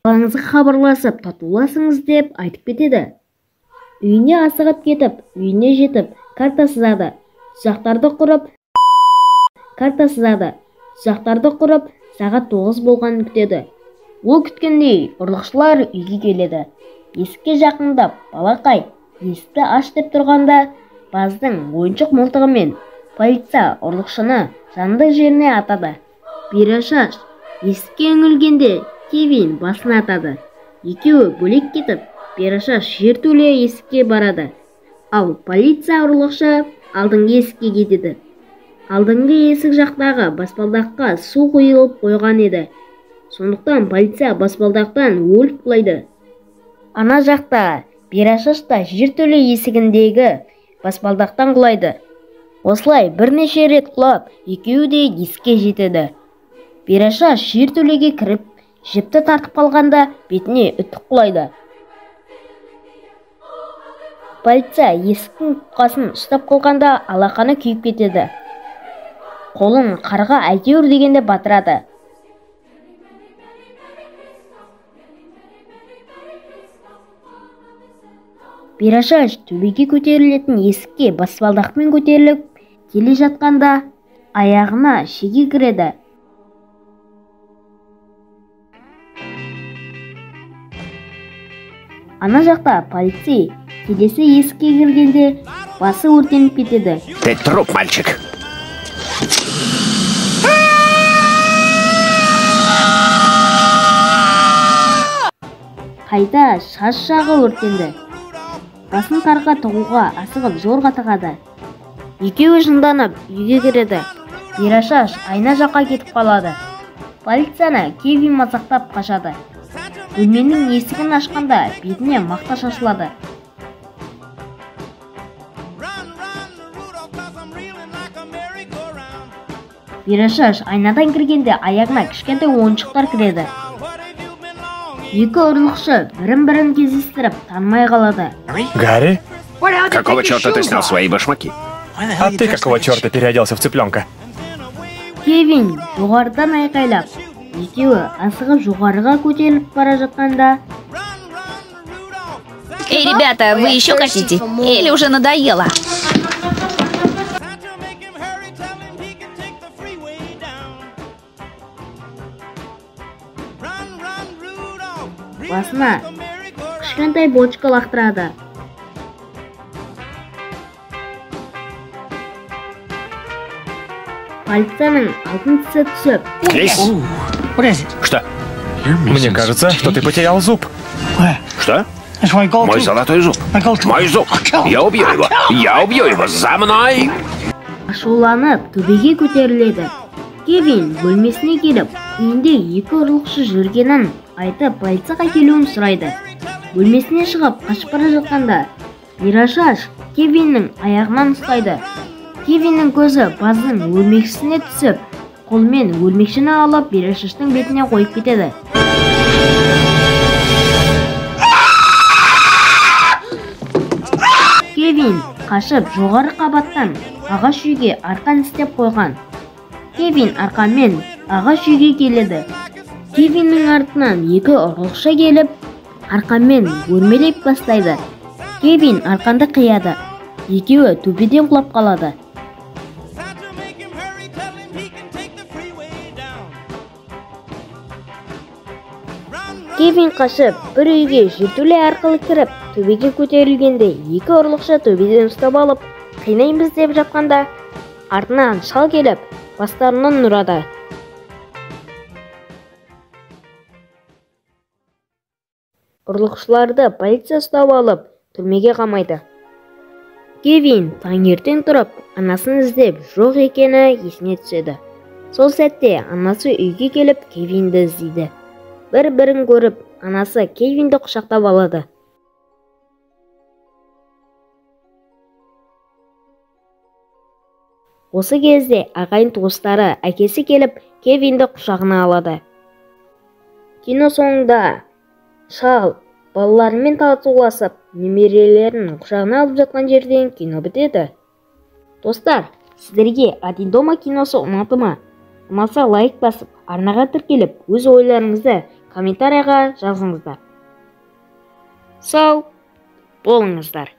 Балаңызға хабарласып, татуласыңыз деп айтып кетеді. Үйіне асығып кетіп, үйіне жетіп, карта сызады. Тұзақтарды құрып, карта сызады. Тұзақтарды құрып, сағат 9 болғанын күтеді. Ол күткендей ұрлықшылар үйге келеді. Есікке жақындап, балақай, есікті аш деп тұрғанда, Баздың ойыншық мылтығымен полиция ұрлықшыны жанды жеріне атады. Бұйрашаш есікке үңілгенде Кевин басын атады. Екеуі бөлек кетіп, Бұйрашаш жертөле есікке барады. Ал полиция ұрлықшы алдыңғы есікке кетеді. Алдыңғы есік жақтағы баспалдаққа су құйылып қойған еді. Сондықтан полиция баспалдақтан өліп құлайды. Ана жақта Бұйрашаш та жертөле есігіндегі баспалдақтан құлайды. Осылай бірнеше рет құлап, екеуі де есікке жетеді. Бұйрашаш жертөлеге кіріп, жіпті тартып қалғанда бетіне үтік құлайды. Полиция есіктің тұтқасын ұстап қалғанда алақаны күйіп кетеді. Қолын қарға әйтеуір дегенде батырады. Бұйрашаш төбеге көтерілетін есікке баспалдақпен көтеріліп келе жатқанда аяғына шеге кіреді. Ана жақта полицей келесі есікке кіргенде басы өртеніп кетеді. Ты труп, мальчик. Қайта шаш жағы өртенді. Басын қарға тығуға асығып зорға тығады. Екеуі жынданып үйге кіреді. Бұйрашаш айна жаққа кетіп қалады. Полицияны Кевин мазақтап қашады. Бөлменің есігін ашқанда бетіне мақта шашылады. Бұйрашаш айнадан кіргенде аяғына кішкентай ойыншықтар кіреді. Екі ұрлықшы бірін-бірін кездестіріп танымай қалады. Гарри? Какого черта ты снял свои башмаки? А ты какого черта переоделся в цыпленка? Кевин жоғарыдан айқайлап, екеуі асығып жоғарыға көтеріліп бара жатқанда... Эй, ребята, вы еще хотите? Или уже надоело? Басына кішкентай бочка лақтырады. Полицияның алтын тісі түсіп. Крис? Что? Мне кажется, что ты потерял зуб. Что? Мой золотой зуб. Мой зуб. Я убью его. Я убью его. За мной! Ашуланып төбеге көтеріледі. Кевин бөлмесіне келіп, үйінде екі ұрлықшы жүргенін айтып полицияға келуін сұрайды. Бөлмесіне шығып қашып бара жатқанда Бұйрашаш Кевиннің аяғынан ұстайды. Кевиннің көзі Баздың өрмекшісіне түсіп, қолымен өрмекшіні алып Бұйрашаштың бетіне қойып кетеді. Кевин қашып жоғары қабаттан ағаш үйге арқан істеп қойған. Кевин арқанмен ағаш үйге келеді. Кевиннің артынан екі ұрлықшы келіп, арқанмен өрмелеп бастайды. Кевин арқанды қияды. Екеуі төбеден құлап қалады. Кевин қашып, бір үйге жертөле арқылы кіріп, төбеге көтерілгенде екі ұрлықшы төбеден ұстап алып, қинаймыз деп жатқанда, артынан шал келіп, бастарынан ұрады. Ұрлықшыларды полиция ұстап алып, түрмеге қамайды. Кевин таңертең тұрып, анасын іздеп жоқ екені есіне түседі. Сол сәтте анасы үйге келіп, Кевинді іздейді. Бір-бірін көріп, анасы Кевинді құшақтап алады. Осы кезде ағайын туыстары әкесі келіп, Кевинді құшағына алады. Кино соңында шал балаларымен татуласып, немерелерін құшағына алып жатқан жерден кино бітеді. Достар, сіздерге Один дома киносы ұнады ма? Ұнаса лайк басып, арнаға тіркеліп, өз ойларыңызды Комментарийға жазыңыздар. Сау болыңыздар.